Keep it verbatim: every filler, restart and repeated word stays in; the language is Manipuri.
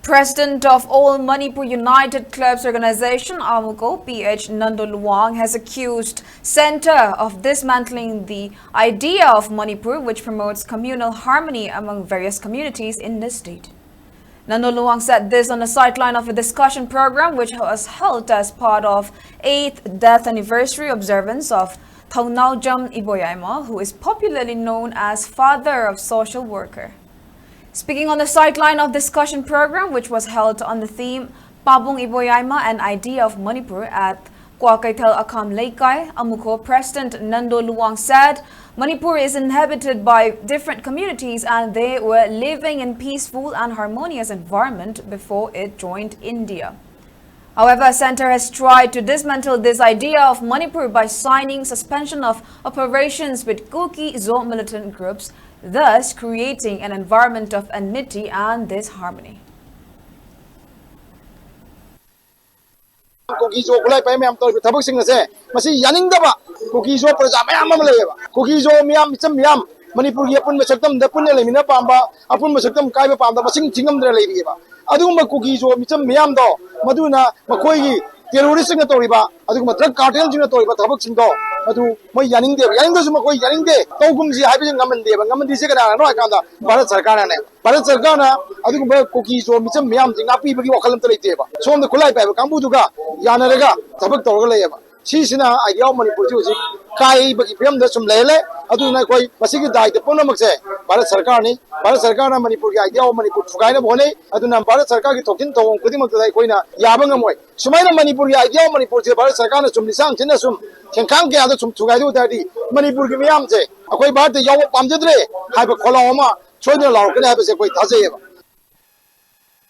President of All Manipur United Clubs Organization, AMUCO, P H Nando Luwang, has accused Centre of dismantling the idea of Manipur, which promotes communal harmony among various communities in the state. Nando Luwang said this on the sideline of a discussion program which was held as part of eighth death anniversary observance of Thongnaojam Iboyaima, who is popularly known as father of social worker. Speaking on the sideline of discussion program, which was held on the theme Pabung Iboyaima, an idea of Manipur at Kwa Kaithal Akham Leikai, AMUCO President Nando Luwang said Manipur is inhabited by different communities and they were living in peaceful and harmonious environment before it joined India. However, Centre has tried to dismantle this idea of Manipur by signing suspension of operations with Kuki-Zo militant groups, thus creating an environment of enmity and disharmony. ꯀꯨꯀꯤ ꯖꯣ ꯈꯨꯠꯂꯥꯏ ꯄꯥꯏꯕ ꯃꯌꯥꯝ ꯇꯧꯔꯤꯕ ꯊꯕꯛꯁꯤꯡ ꯑꯁꯦ ꯃꯁꯤ ꯌꯥꯅꯤꯡꯗꯕ ꯀꯨꯀꯤ ꯖꯣ ꯄ꯭ꯔꯖꯥ ꯃꯌꯥꯝ ꯑꯃ ꯂꯩꯌꯦꯕ꯫ ꯀꯨꯀꯤ ꯖꯣ ꯃꯤꯌꯥꯝ, ꯃꯤꯆꯝ ꯃꯤꯌꯥꯝ, ꯃꯅꯤꯄꯨꯔꯒꯤ ꯑꯄꯨꯟꯕ ꯁꯛꯇꯝꯗ ꯄꯨꯟꯅ ꯂꯩꯃꯤꯟꯅ ꯄꯥꯝꯕ, ꯑꯄꯨꯟꯕ ꯁꯛꯇꯝ ꯀꯥꯏꯕ ꯄꯥꯝꯗꯕ ꯃꯁꯤꯡ ꯊꯤꯉꯝꯗꯅ ꯂꯩꯔꯤꯑꯕ꯫ ꯑꯗꯨꯒꯨꯝꯕ ꯀꯨꯀꯤ ꯖꯣ ꯃꯤꯆꯝ ꯃꯤꯌꯥꯝꯗꯣ, ꯃꯗꯨꯅ ꯃꯈꯣꯏꯒꯤ ꯇꯦꯔꯣꯔꯤꯁꯁꯤꯡꯅ ꯇꯧꯔꯤꯕ, ꯑꯗꯨꯒꯨꯝꯕ ꯗ꯭ꯔꯒ ꯀꯥꯔꯇꯦꯜꯁꯤꯡꯅ ꯇꯧꯔꯤꯕ ꯊꯕꯛꯁꯤꯡꯗꯣ, ꯃꯗꯨ ꯃꯣꯏ ꯌꯥꯅꯤꯡꯗꯦꯕ꯫ ꯌꯥꯅꯤꯡꯗ꯭ꯔꯁꯨ ꯃꯈꯣꯏ ꯌꯥꯅꯤꯡꯗꯦ, ꯇꯧꯒꯨꯝꯁꯤ ꯍꯥꯏꯕꯁꯤ ꯉꯝꯍꯟꯗꯦꯕ꯫ ꯉꯝꯍꯟꯗ꯭ꯔꯤꯁꯦ ꯀꯅꯥꯅꯅꯣ ꯍꯥꯏ ꯀꯥꯟꯗ ꯚꯥꯔꯠ ꯁꯔꯀꯥꯔꯅꯅꯦ꯫ ꯚꯥꯔꯠ ꯁꯔꯀꯥꯔꯅ ꯑꯗꯨꯒꯨꯝꯕ ꯀꯨꯀꯤ ꯖꯣ ꯃꯤꯆꯝ ꯃꯤꯌꯥꯝꯁꯤ ꯉꯥꯛꯄꯤꯕꯒꯤ ꯋꯥꯈꯜ ꯑꯝꯇ ꯂꯩꯇꯦꯕ꯫ ꯁꯣꯝꯗ ꯈꯨꯠꯂꯥꯏ ꯄꯥꯏꯕ ꯀꯥꯡꯕꯨꯗꯨꯒ ꯌꯥꯅꯔꯒ ꯊꯕꯛ ꯇꯧꯔꯒ ꯂꯩꯌꯦꯕ꯫ ꯁꯤꯁꯤꯅ ꯑꯥꯏꯗꯤꯌꯥ ꯑꯣꯐ ꯃꯅꯤꯄꯨꯔꯁꯤ ꯍꯧꯖꯤꯛ ꯀꯥꯏꯕꯒꯤ ꯐꯤꯕꯝꯗ ꯁꯨꯝ ꯂꯩꯔ ꯂꯩ꯫ ꯑꯗꯨꯅ ꯑꯩꯈꯣꯏ ꯃꯁꯤꯒꯤ ꯗꯥꯏꯇ ꯄꯨꯝꯅꯃꯛꯁꯦ ꯚꯥꯔꯠ ꯁꯔꯀꯥꯔꯅꯤ꯫ ꯚꯥꯔꯠ ꯁꯔꯀꯥꯔꯅ ꯃꯅꯤꯄꯨꯔꯒꯤ ꯑꯥꯏꯗꯤꯌꯥ ꯑꯣꯐ ꯃꯅꯤꯄꯨꯔ ꯊꯨꯒꯥꯏꯅꯕ ꯍꯣꯠꯅꯩ꯫ ꯑꯗꯨꯅ ꯚꯥꯔꯠ ꯁꯔꯀꯥꯔꯒꯤ ꯊꯣꯛꯁꯤꯟ ꯊꯧꯑꯣꯡ ꯈꯨꯗꯤꯡꯃꯛꯇꯗ ꯑꯩꯈꯣꯏꯅ ꯌꯥꯕ ꯉꯝꯃꯣꯏ꯫ ꯁꯨꯃꯥꯏꯅ ꯃꯅꯤꯄꯨꯔꯒꯤ ꯑꯥꯏꯗꯤꯌꯥ ꯑꯣꯐ ꯃꯅꯤꯄꯨꯔꯁꯦ ꯚꯥꯔꯠ ꯁꯔꯀꯥꯔꯅ ꯁꯨꯝ ꯂꯤꯁꯥꯡ ꯊꯤꯟꯅ ꯁꯨꯝ ꯁꯦꯟꯈꯥꯡ ꯀꯌꯥꯗ ꯁꯨꯝ ꯊꯨꯒꯥꯏꯗꯣꯛ ꯇꯥꯔꯗꯤ ꯃꯅꯤꯄꯨꯔꯒꯤ ꯃꯤꯌꯥꯝꯁꯦ ꯑꯩꯈꯣꯏ ꯚꯥꯔꯠꯇ ꯌꯥꯎꯕ ꯄꯥꯝꯖꯗ꯭ꯔꯦ ꯍꯥꯏꯕ ꯈꯣꯜꯂꯥꯎ ꯑꯃ ꯁꯣꯏꯗꯅ ꯂꯥꯎꯔꯛꯀꯅꯤ ꯍꯥꯏꯕꯁꯦ ꯑꯩꯈꯣꯏ ꯊꯥꯖꯩꯌꯦꯕ꯫